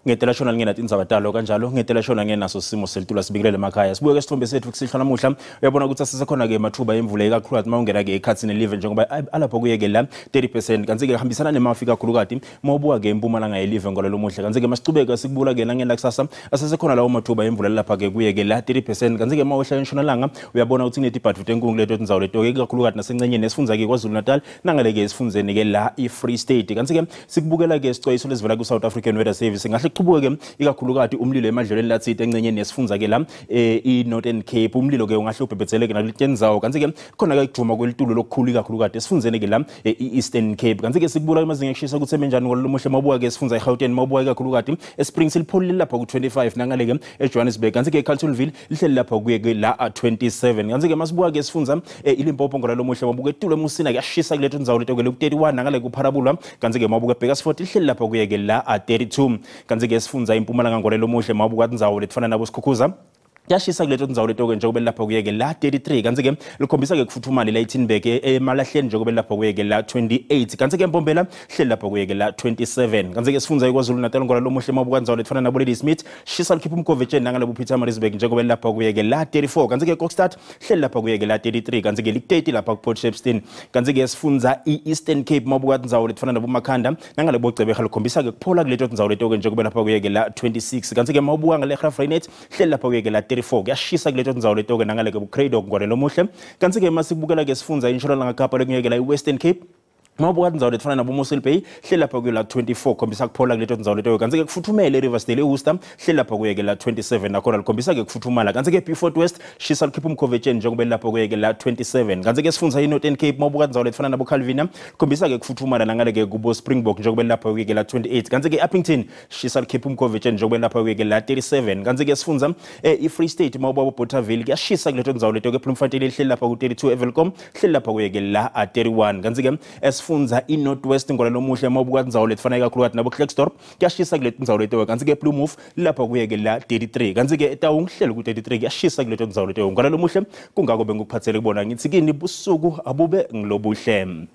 Ngetela shona lingena tindzaba talo kanjalo ngetela shona ngenaso simo selitulu sibikelele emakhaya. Sibuke isithombe sethu kusihlwa namuhla, uyabona ukuthi asisekhona ke amathuba emvula ikakhulukazi mawungena ke ekhathini elive njengoba alapho kuyeke la 30%, kanti ke hambisana nemafi kakhulukati mawubuka ke impumalanga yelive ngolelo muhle. Kanti ke masicubeka sikubula ke nangena kusasa asesekhona lawo mathuba emvula lapha ke kuyeke la 30%, kanti ke mawehla entshonalanga uyabona ukuthi kunetibhadvu tenkungu leto tindzawo leto ke ikakhulukati nasencenyeni esifundza ke KwaZulu Natal nangale ke esifundzeni ke la i-Free State. Kanti ke sikubukela ke isicwayiso lesivela ku South African Weather Service, ngahle kuchubuke ke ikakhulukati umlilo emadlelweni latsite encenyeni yesifundza ke la i-Northern Cape. Umlilo ke ungahle ubhebhetseleke nakuletinye tindzawo, kanti ke khona ke kujuma kwelitulo lokukhulu ikakhulukati esifundzeni ke la i-Eastern Cape. Kanti ke sikubula emazinga ekushisa ukuthi emenjani ngololo muhle mawubuka ke esifundza eGauteng, mawubuka ikakhulukati eSprings lipholile lapha ku-25, nangale ke eJohannesburg. Kanti ke eCarltonville lihleli lapha kuye ke la 27. Kanti ke masibuka ke esifundza iLimpopo ngololo muhle mawubuka etulo eMusina kuyashisa kuleto ndzawo leto ke ku-31 nangale kuPharabulwa. Kanti ke mawubuka eBakersford lihleli lapha kuye ke la 32. Kanti ke esifundza iMpumalanga ngolelo muhle mawubuka tindzawo letifana nabo Sikhukhuza kuyashisa kuleto ndzawo leto ke njengoba lapha kuye ke la 33. Kanti ke likhombisa ke kufuthumala la iTinberg emalahleni njengoba lapha kuye ke la 28. Kanti ke Mpombela hleli lapha kuye ke la 27. Kanti ke sifundza iKwaZulu Natal ngola lomuhle mawubuka ndzawo letifana nabo Ladysmith shisa likhipha umgovetsheni nangale Pietermaritzburg njengoba lapha kuye ke la 34. Kanti ke Kokstad hleli lapha kuye ke la 33, kanti ke lik-30 lapha ku Port Shepstone. Kanti ke sifundza i-Eastern Cape mawubuka ndzawo letifana nabo Makhanda nangale boGcebeka likhombisa ke kuphola kuleto ndzawo leto ke njengoba lapha kuye ke la 26. Kanti ke mawubuka ngale Graaff-Reinet hleli lapha kuye ke la 34, kuyashisa kuleto ndzawo leto ke nangale ke buCradock ngwane lomuhle. Kanti ke masikubukela ke sifundza intshonalanga Kapa lekungeke la i-Western Cape mawubuka tindzawo letifana nabo Mossel Bay hleli lapha kuyo la 24, khombisa kuphola kuleto tindzawo leto. Kanti ke kufuthumele eRiversdale eWorcester hleli lapha kuye ke la 27, nakhona likhombisa ke kufuthumala. Kanti ke Beaufort West shisa likhipha umkhovetsheni njengoba lapha kuye ke la 27. Kanti ke sifundza iNorthern Cape mawubuka tindzawo letifana nabo Calvinia khombisa ke kufuthumala nangale ke kubo Springbok njengoba lapha kuye ke la 28. Kanti ke Upington shisa likhipha umkhovetsheni njengoba lapha kuye ke la 37. Kanti ke sifundza iFree State mawubuka Bothaville kuyashisa kuleto tindzawo leto ke Bloemfontein lihleli lapha ku 32, eWelkom hleli lapha kuye ke la 31. Kanti ke esifundza iNorth West ngola lomuhle mawubuka tindzawo letifana ikakhulukati nabo Klerksdorp kuyashisa kule tindzawo leto. Kanti ke Bloemhof lapha kuye ke la 33. Kanti ke eTaung hleli ku 33, kuyashisa kule tindzawo leto. Ngola lomuhle kungako bengikuphathele kubona ngithi kini busuku abube ngilobuhle.